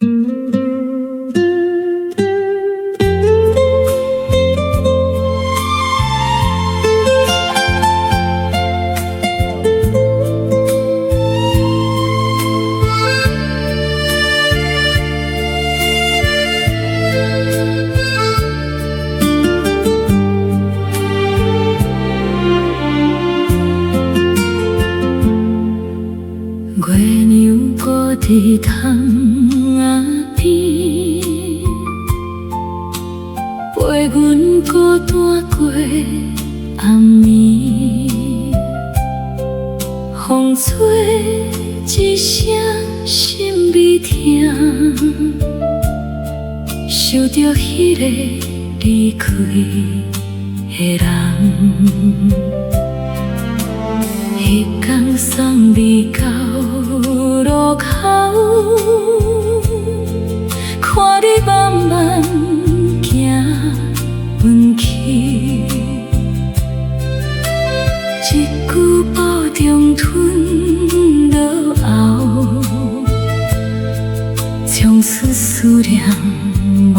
月娘孤佇窗仔邊，陪阮孤單過暗暝。風吹一聲心暝疼，想著彼个離開的人。彼工送你到路口，看你慢慢行遠去，一句保重吞落喉，從此思念無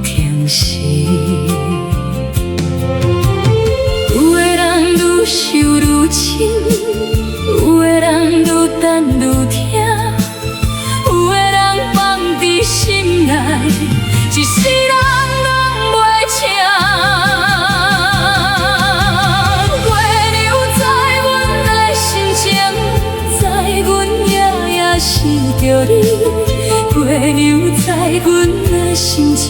停息。有的人愈想愈深，有的人愈等愈疼，有的人放佇心內，一世人攏袂醒。月娘在阮的心情，在阮夜夜想著你。月娘在阮的心情，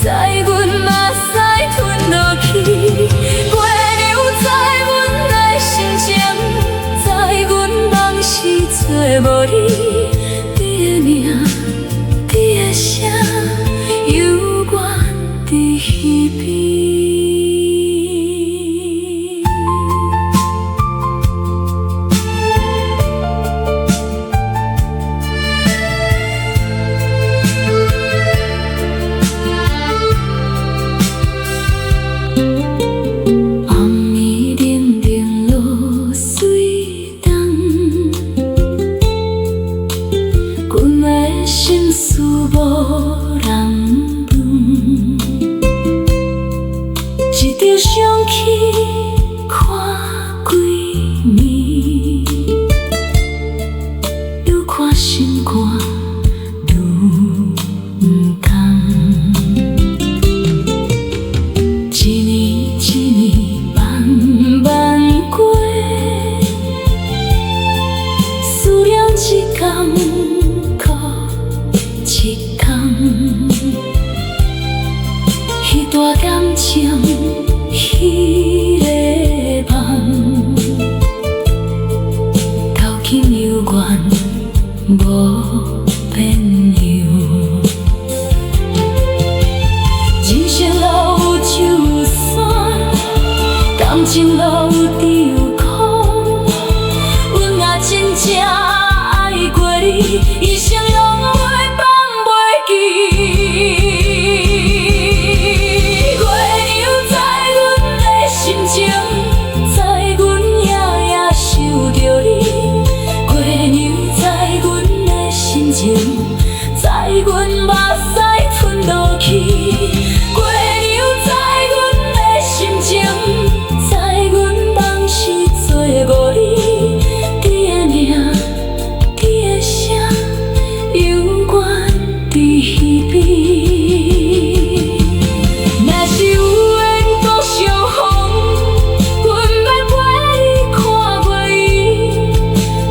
在阮目屎吞落去。月娘在阮的心情，在阮夢時做無你，你的名，你的聲，猶原佇彼邊。暗暝冷冷露水重，阮的心事無人問，一直想起看幾暝，愈看心肝愈毋甘。一年一年慢慢過，思念一工閣一工，彼段感情，彼个夢，到今猶原無變樣。人生路有酒有酸，感情路有甜有苦。阮若真正愛過你，一生攏袂放袂記。月娘在阮的心情，在阮夜夜想著你。月娘在阮的心情，在阮目屎吞落去。月娘在阮的心情，在阮夢時做無你，你的名，你的聲，猶原佇彼邊。若是有緣閣相逢，阮欲陪你看月圓；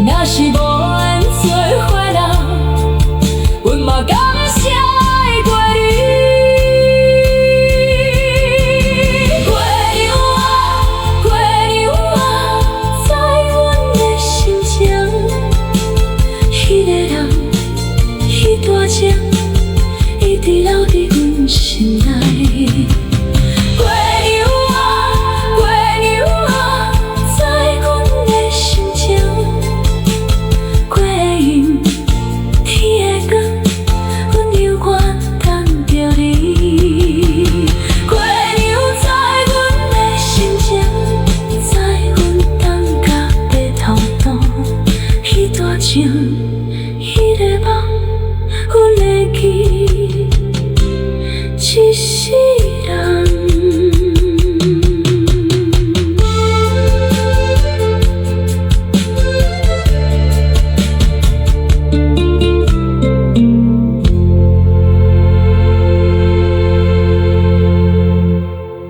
若是無緣做伙人，阮嘛感謝愛過你。月娘啊，月娘啊，在阮的心情，彼个人，彼段情，一直留佇阮心內。